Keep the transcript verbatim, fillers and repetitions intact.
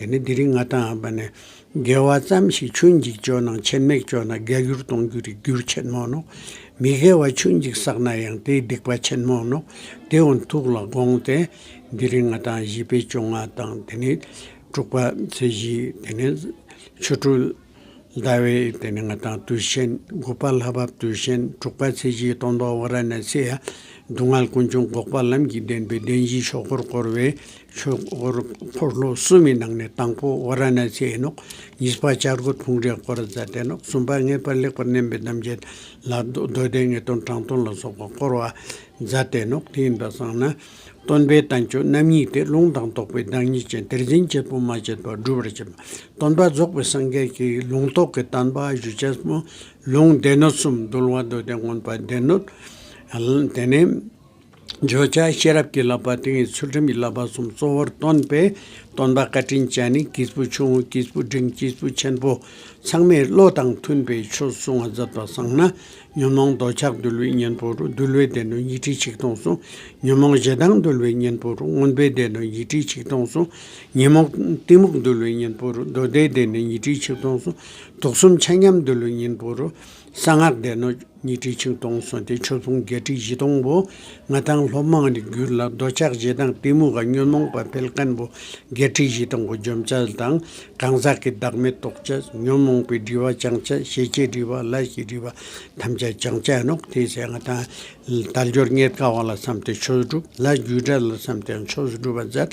ཏེ་ནེ་དེ་རིང་ང་དང་ཨ་བ་ནེ་དགེ་བ་ཙམ་ཞིག་ཆུན་ཅིག་ཅོ་ནང་ཆེན་མེད་ཅོ་ན་དགེ་སྒྱུར་གཏོང་རྒྱུ་རིག་སྒྱུར་ཆེན་མོ་ནོག། མི་དགེ་བ་ཆུན་ཅིག་བསགས་ན་ཡང་དེའི་སྡིག་པ་ཆེན་མོ་ནོག། དེ་འོན་ཐུགས་ལ་དགོངས་ཏེ་དེ་རིང་ང་དང་བཞི་པའི་བཅོ་ལྔ་དང་ཏེ་ནེ་དྲུག་པ་ཚེས་བཞི་ཏེ་ནེ་ཆོ་འཕྲུལ་ཟླ་བའི་ཏེ་ནེ་ང་དང་དུས་ཆེན། དགུ་པ་ལྷ་བབས་དུས་ཆེན། དྲུག་པ་ཚེས་བཞི་སྟོན་པ་ཝ་ར་ཎ་སི་ཡ། སྡུག་བསྔལ་ཀུན་འབྱུང་འགོག་པ་ལམ་གྱི་བདེན་པའི་བདེན་བཞིའི་ཆོས་འཁོར་བསྐོར་བའི་ཆོས་འཁོར་འཁོར་ལོ་གསུམ་མི་ནང་ནེ་དང་པོ་ཝ་ར་ཎ་སི་ཨིན་ནོག། གཉིས་པ་བྱ་རྒོད་ཕུང་འདྲེ་བསྐོར་མཛད་དེ་ནོག། གསུམ་པ་ངེས་པར་ལེགས་པར་གནས་པའི་རྣམ་འབྱེད་ལ་མདོ་མདོ་སྡེ་ངེས་དོན་དྲང་དོན་ལ་སོགས་པ་བསྐོར་བ་མཛད་དེ་ནོག། དེ་ཨིན་པ་སང་ན་སྟོན་པའི་བསྟན་བཅོས་རྣམ་གཉིས་ཏེ། ལུང་དང་རྟོགས་པའི་བདག་ཉིད་ཅན། དེར་འཛིན་བྱེད་པོ་མ་བྱེད་པ་སྒྲུབ་པར་བྱེད་པ། སྟོན་པ་རྫོགས་པའི་སངས་རྒྱས་ཀྱི་ལུང་རྟོགས་ཀྱི་བསྟན་པ་ཞུ་ཅེས་མོ། ལུང་སྡེ་སྣོད་གསུམ། འདུལ་བ་མདོ་སྡེ་མངོན་པ་སྡེ་སྣོད། ཏེ་ནེ་བརྗོད་བྱ་ཤེས་རབ་ཀྱི་བསླབ་པ་ཏིང་ངེ་ཚུལ་ཁྲིམས་ཀྱི་བསླབ་པ་གསུམ། གཙོ་བོར་སྟོན་པའི་སྟོན་པ་བཀའ་དྲིན་ཅན་ནི་སྐྱེས་བུ་ཆུང་ངུ་སྐྱེས་བུ་འབྲིང་སྐྱེས་བུ་ཆེན་པོ་ཚང་མའི་བློ་དང་མཐུན་པའི་ཆོས་གསུང་བ་མཛད་པ་སང་ན། ཉོན་མོངས་འདོད་ཆགས་འདུལ་བའི་གཉེན་པོ་རུ། འདུལ་བའི་སྡེ་སྣོད་ཉི་ཁྲི་ཆིག་སྟོང་གསུངས། ཉོན་མོངས་ཞེ་སྡང་འདུལ་བའི་གཉེན་པོ་རུ། མངོན་པའི་སྡེ་སྣོད་ཉི་ཁྲི་ཆིག་སྟོང་གསུངས། ཉོན་མོངས་གཏི་མུག་འདུལ་བའི་གཉེན་པོ་རུ། མདོ་སྡེའི་སྡེ་སྣོད་ཉི་ཁྲི་ཆིག་སྟོང་གསུངས། དུག་གསུམ་ཆ་མཉམ་འདུལ་བའི་གཉེན་པོ་རུ། གསང་སྔགས་སྡེ་སྣོད་ཉི་ཁྲི་ཆིག་སྟོང་གསུངས་ཏེ་ཆོས་ཕུང་བརྒྱད་ཁྲི་བཞི་སྟོང་པོ་ང་དང་སློབ་མ་ནི་རྒྱུད་ལ་འདོད་ཆགས་ཞེ་སྡང་གཏི་མུག་ག་ཉོན་མོངས་པ་འཕེལ་མཁན་པོ་བརྒྱད་ཁྲི་བཞི་སྟོང་པོ་འཇོམས་བྱ་དང་གང་ཟག་གི་བདག་མེད་རྟོགས་བྱ། ཉོན་མོངས་པའི་སྒྲིབ་པ་བྱང་བྱ། ཤེས་བྱའི་སྒྲིབ་པ་ལས་ཀྱི་སྒྲིབ་པ་ཐམས་ཅད་བྱང་བྱ་ནོག། དེ་ཟེར་ང་དང་དལ་འབྱོར་རྙེད་དཀའ་བ་ལ་བསམ་སྟེ་ཆོས་སྒྲུབ། ལས་རྒྱུ་འབྲས་ལ་བསམ་སྟེ་ཆོས་སྒྲུབ་པ་མཛད།